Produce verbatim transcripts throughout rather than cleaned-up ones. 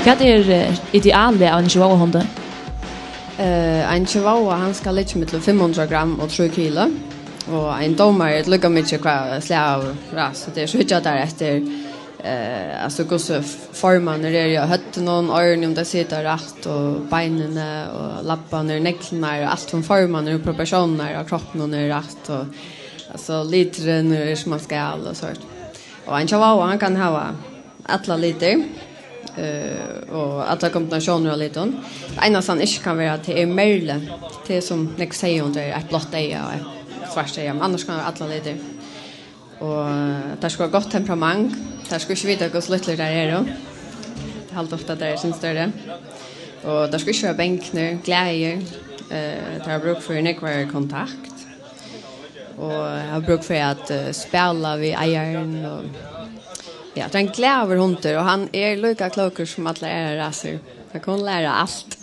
Hvat er eh, idealið av einum chihuahua-hundi? Uh, ein chihuahua, hann skal liggja millum fimm hundrað gram og trý kilo. Og ein dómari er líka mikið hvat slag av ras. Tað er so hyggja tær eftir, uh, altso, hvussu formarnir eru á høvdinum, oyruni, um tey sita rætt, og beinini og labbarnir, neglirnar, og alt, um formarnir og proporsjónirnar á kroppinum eru rætt, og, altso, liturin er sum hann skal og so. Og ein chihuahua, hann kann hava allar litir, eh, og allar kombinatiónir av litum. Tað einasta hann ikki kann vera, tað er merle. Tað er, sum nógv siga, um tað er eitt blátt eyga og eitt svart eyga, men annars kann hann vera allar litir. Og, eh, teir skulu hava gott temperament. Teir skulu ikki vita, hvussu lítlir teir eru. Teir halda ofta, at teir eru sindur størri. Og teir skulu ikki vera bangnir, glaðir. Eh, teir hava brúk fyri nógvari kontakt. Og hava brúk fyri at, eh, spæla við eigaran. Og, ja, tað er ein glaður hundur, og hann er líka klókur sum allar aðrar rasir. Hann kann læra alt.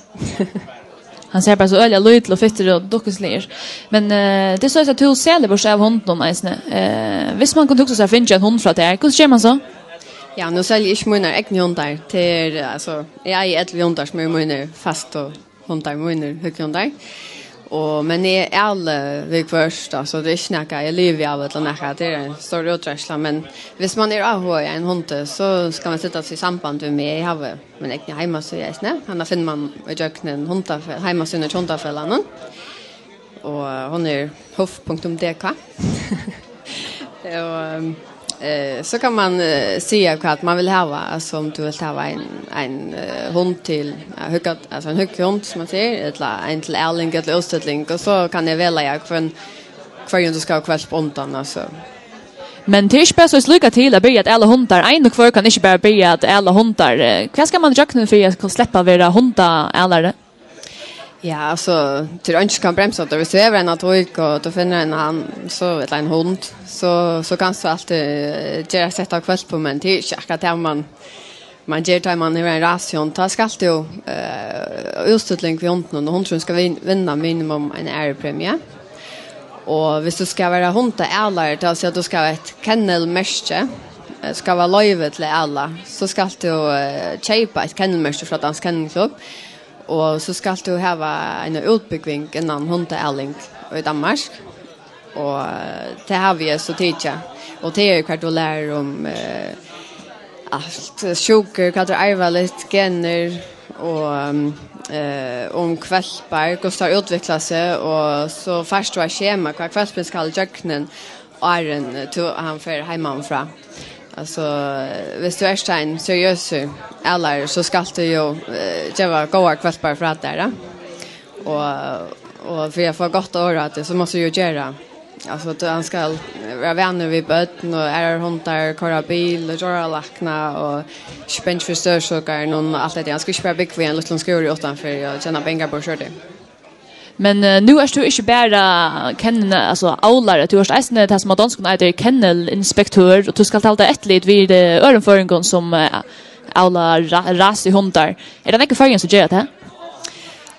Hann sær bara so øgiliga lítil og fittur og dukkusligur. Men eh, tað er soleiðis, at tú selur burtur av hundunum eisini. Eh, viss mann kundi hugsa sær at fingið ein hund frá tær, hvussu ger mann so? Ja, nú selji eg ikki mínar egnu hundar. Tað er, altso, eg eigi ellivu hundar sum eru mínir fastu hundar, mínir húgvuhundar. Og, men eg ali viðhvørt, altso, tað er ikki nakað eg livi av ella nakað, tað er ein stór útreiðsla, men viss mann er áhugað í einum hundi, so skal mann seta seg í samband við meg. Eg havi mína egnu heimasíðu eisini, hana finnur mann ígjøgnum hundafe-, heimasíðuna hjá Hundafelagnum, og hon er huff punktum d k. Og, eh, so kann mann, eh, siga hvat mann vil hava, altso, um tú vilt hava ein, ein, eh, hund til, ja, húgvu, altso, ein húgvuhund, sum mann sigur, ella ein til aling ella útstilling, og so kann eg vegleiða hvønn, hvørjum tú skal hava hvølp undan, altso. Men tað er ikki bara so líka til at byrja at ala hundar. Ein og hvør kann ikki bara byrja at ala hundar. Eh, hvat skal mann gjøgnum fyri at sleppa at vera hundaælari? Ja, altso, tað er einki kann bremsa teg. Viss tú hevur eina tík, og tú finnur ein hann, so, ella ein hund, so, so kanst tú altíð, eh, gera, seta hvølp, men tað er ikki akkurát tað mann, mann ger, tá mann hevur ein rasihund. Tá skalt tú, eh, útstilling við hundinum, og hundurin skal vin-, vinna minimum eina aðrupremiu. Og viss tú skal vera hundaælari, tað vil siga, at tú skal hava eitt kennelmerki, eh, skal vera loyvi til at ala, so skalt tú, eh, keypa eitt kennelmerki frá Dansk Kennelklub. Og so skalt tú hava eina útbúgving innan hundaæling í Danmark. Og, eh, tað havi eg so tikið. Og tað er, hvar tú lærir um, eh, alt, eh, sjúkur, hvat er arvaligt, genir, og, eh, um hvølpar, hvussu teir útvikla seg, og so fært tú eitt skema, hvat hvølpurin skal ígjøgnum, áðrenn, eh, tú, hann fer heimanífrá. Altso, eh, viss tú ert ein seriøsur ælari, so skalt tú jú, eh, geva góðar hvølpar frá tær, ja. Og, og fyri at fáa gott orð á teg, so mást tú jú gera. Altso, tú, hann skal vera vanur við børn og aðrar hundar, koyra bil og djóralækna og ikki bangin fyri støvsúgvaranum og alt hetta. Hann skal ikki bara búgva í einum lítlum skúri uttanfyri og tjena pengar burtur úr tí. Men eh, nú ert tú ikki bara kennel-, altso, avlari, tú ert eisini tað, sum á donskum eitur kennelinspektør, og tú skalt halda eftirlit við eh, øðrum føroyingum, sum eh, avla ra-, rasihundar. Er tað nógv í Føroyum, sum gera tað?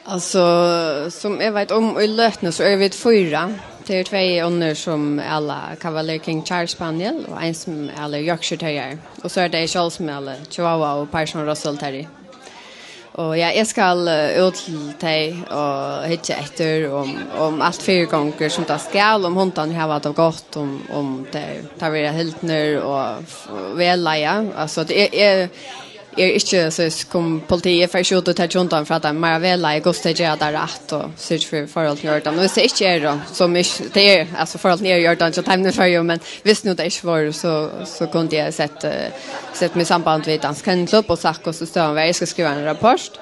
Altso, sum eg veit um í løtuni, so eru vit fýra. Tað eru tvey onnur, sum ala Cavalier King Charles Spaniel, og ein, sum alir Yorkshire Terrier. Og so eru tað eg sjálv, sum ali Chihuahua og Parson Russell Terrier. Og ja, eg skal eh, út til tey og hyggja eftir, um, um alt fyrigongur, sum tað skal, um hundarnir hava tað gott, um, um tey, tey verða hildnir og f-, vegleidd. Altso, tað er, er, er ikki so, sum politi, eg fari ikki út og taki hundarnar frá teimum, meira vegleiða, hvussu tey gera tað rætt og syrgja fyri, forholdini í ordan. Og viss tað ikki er, so, sum ikki, tað er, altso, forholdini eru í ordan hjá teimum í Føroyum, men viss nú tað ikki vóru, so, so kundi eg sett, eh, sett meg í samband við Dansk Kennelklub og sagt, hvussu støðan var. Eg skal skriva ein rapport,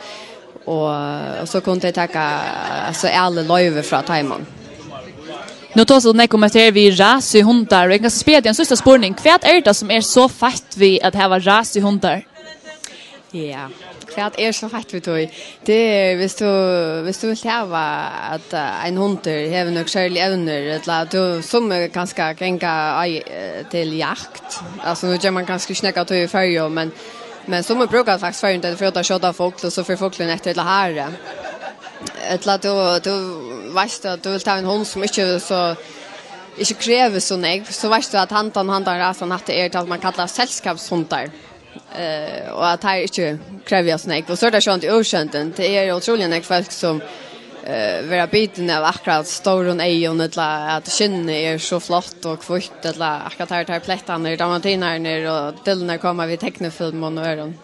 og, og so kundu tey taka, altso, alið loyvi frá teimum. Nú tosar tú nógv um, at her við rasihundar, og eg kann spyrja teg ein síðsta spurning. Hvat er tað, sum er so feitt við at hava rasihundar? Ja, hvat er so feitt við tí? Tað er, viss tú, viss tú vilt hava, at eh, ein hundur hevur nøkur serlig evnir, ella at tú, summi kanska ganga á, eh, til jakt. Altso, nú ger mann kanska ikki nakað av tí í Føroyum, men, men summi brúka faktiskt Føroyum, tá tey fara út at skjóta fugl, og so fer fuglurin eftir ella hara. Ella at tú, tú veitst, at tú vilt hava ein hund, sum ikki er so, ikki krevur so nógv, so veitst tú, at handan, handan rasan, hatta er tað, man kallar selskapshundar. Eh, og at teir ikki krevjast nógv. Og so er tað sjálvandi útsjóndin. Tað eru ótrúliga nógv fólk sum eh, vera bitin av akkurát stórum eygum, ella at skinnið er so flott og hvítt, ella akkurát har, har plettarnir, dalmatinarnir og dillurnar koma við teknifilmum og øðrum.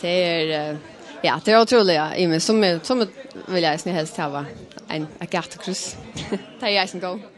Tað er, eh, ja, tað er ótrúliga ymiskt, sum, sum vilja eisini helst hava ein, eitt gatukross. Tað er eisini góð.